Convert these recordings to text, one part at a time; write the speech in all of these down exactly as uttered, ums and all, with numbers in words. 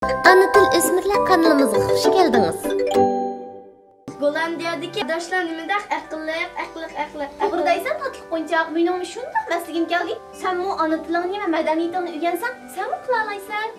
ئانا تىل ئۆسمۈرلەر قانىلىمىزغا خۇش كەلدىڭىز. گوللاندىيەدىكى ئاداشلار نېمىدەك ئەقىللىق، ئەقىللىق، ئەقىللىق، ئەقىللىق. توغرا دەيسەن، تاتلىق ئويۇنچۇق. مېنىڭمۇ شۇنداق ئەمەسلىكىم كەلدى. سەنمۇ ئانا تىلىڭنى ۋە مەدەنىيىتىڭنى ئۆگەنسەڭ، سەنمۇ قىلالايسەن.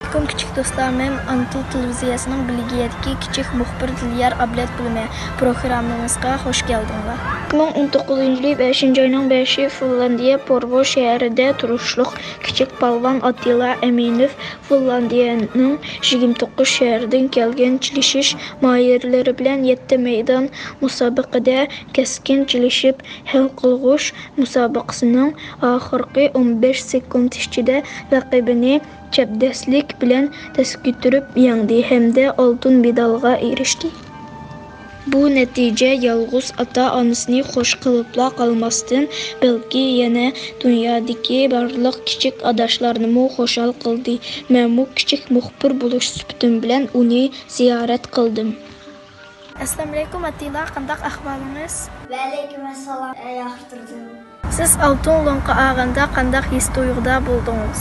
ئەلەيكۇم كىچىك دوستلار، مەن ئانا تىل تېلېۋىزىيەسىنىڭ بېلگىيەدىكى كىچىك مۇخبىر دىليار ئابلەت بولىمەن. پروگراممىمىزغا خۇش كەلدىڭلار. ئىككى مىڭ ئون توققۇزىنچى يىلى بەشىنچى ئاينىڭ بەشى فىنلاندىيە پورۋو شەھىرىدە تۇرۇشلۇق كىچىك پالۋان ئاتىلا ئەمىنوف فىنلاندىيەنىڭ يىگىرمە توققۇز شەھىرىدىن كەلگەن چېلىشىش ماھىرلىرى بىلەن يەتتە مەيدان مۇسابىقىدە كەسكىن چېلىشىپ، ھەل قىلغۇچ مۇسابىقىسىنىڭ ئاخىرقى ئون بەش سېكۇنت ئىچىدە رەقىبىنى چەبدەسلىك بىلەن تەس كۆتۈرۈپ يەڭدى ھەمدە ئالتۇن مېدالغا ئېرىشتى. بۇ نەتىجە يالغۇز ئاتا-ئانىسىنى خۇش قىلىپلا قالماستىن، بەلكى يەنە دۇنيادىكى بارلىق كىچىك ئاداشلارنىمۇ خۇشال قىلدى. مەنمۇ كىچىك مۇخبىر بولۇش سۈپىتىم بىلەن ئۇنى زىيارەت قىلدىم. ئەسسالامۇئەلەيكۇم ئاتىلا، قانداق ئەھۋالىڭىز؟ ۋەئەلەيكۇم ئەسسالام، ياخشى تۇردۇم. سىز ئالتۇن لوڭقا ئالغاندا قانداق ھېس تۇيغۇدا بولدىڭىز؟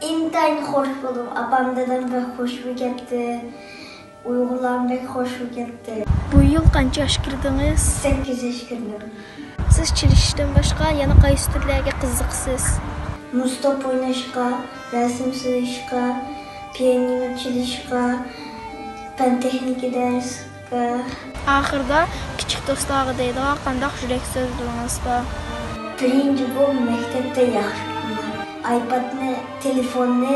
ئىنتايىن خوش بولدۇم. ئاپام، دادام بەك خوش بولۇپ كەتتى. ئۇيغۇرلارمۇ بەك خوش بولۇپ كەتتى. بۇ يىل قانچە ياش كىردىڭىز؟ سەككىز ياش كىردىم. سىز چېلىشىشتىن باشقا يەنە قايسى تۈرلەرگە قىزىقىسىز؟ مۇز توپ ئويناشقا، رەسىم سىزىشقا، پىيانىنو چېلىشقا، پەن تېخنىكا دەرسكە. ئاخىرىدا كىچىك دوستلارغا دەيدىغان قانداق يۈرەك سۆزلىرىڭىز بار؟ بىرىنچى بولۇپ مەكتەپتە ياخشى ئوقۇڭلار. ئايپادنى، تېلېفوننى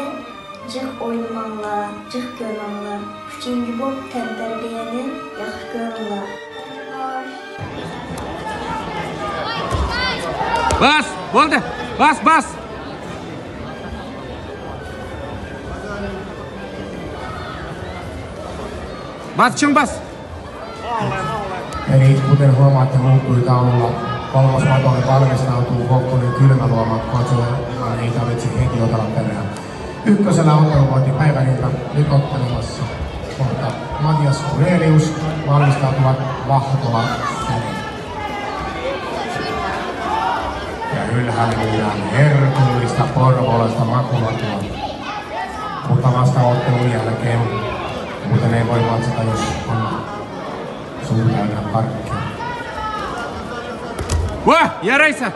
جىق ئوينىماڭلار، جىق كۆرمەڭلار. ئۈچىنچى بولۇپ تەنتەربىيەنى ياخشى كۆرۈڭلار. باس، بولدى. باس، باس. باس، چىڭ باس. Eri ikuuden huomaatte, muut tuli taululla. Kolmas matoli valmistautuu Hokkonen kylmäluoman kotsue, vaan ei tarvitse heti otella perään. Ykkösellä otteluvoitti Päivärinta nyt ottelemassa, mutta Matias Kurelius valmistautuvat Vahtola väliin. Ja ylhäällä myydään herkullista porvoolaista makulattua. Mutta vasta ottelun jälkeen, muuten ei voi matsata, jos on suu täynnä karkkia. Вә, ярайса!